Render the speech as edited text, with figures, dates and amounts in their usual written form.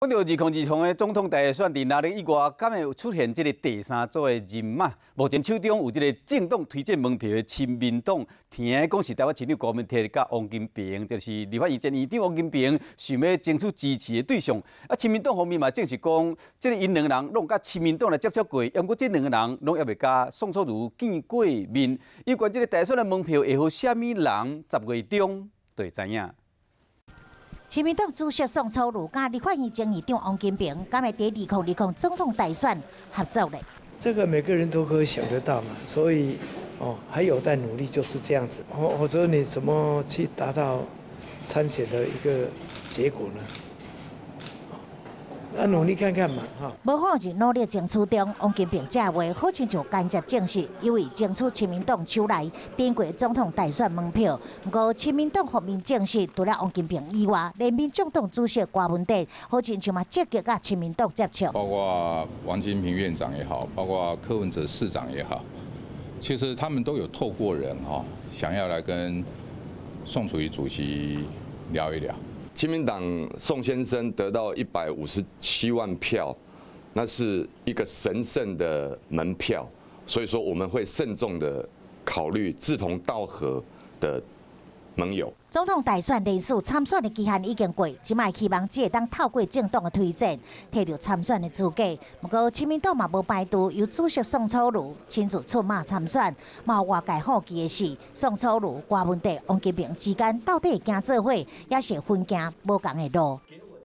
講到2020的總統大選，佇農曆一月，敢會出現這个第三組的人馬？目前手中有這个政黨推薦門票的親民黨，聽講是台北市長柯文哲佮王金平，就是立法院前院長王金平，想欲爭取支持的對象。啊，親民黨方面嘛，證實講，這个𪜶兩个人攏佮親民黨來接觸過，毋過這兩個人攏猶未佮宋楚瑜見過面。有關這个大選的門票會予啥物人，10月中就會知影。親民黨主席宋楚瑜佮立法院前院長王金平，敢會佇2020總統大選合作咧？這個每個人都可以想得到嘛，所以哦，還有待努力，就是這樣子。否則你怎麼去達到參選的一個結果呢？那努力看看嘛，哈。無否認努力爭取中，王金平這話好親像間接證實，伊為爭取親民黨手內頂過總統大選門票。毋過親民黨方面證實，除了王金平以外，連民眾黨主席柯文哲好親像嘛積極佮親民黨接觸。包括王金平院長也好，包括柯文哲市長也好，其實他們都有透過人哈，想要來跟宋楚瑜主席聊一聊。親民黨宋先生得到157萬票，那是一個神聖的門票，所以說我們會慎重的考慮志同道合的盟友。總統大選連署參選的期限已經過，這擺希望只會當透過政黨的推薦，提著參選的資格。毋過親民黨嘛無排除由主席宋楚瑜親自出馬參選。嘛有外界好奇的是，宋楚瑜、柯文哲、王金平之間到底會行做伙，抑是分行無仝的路？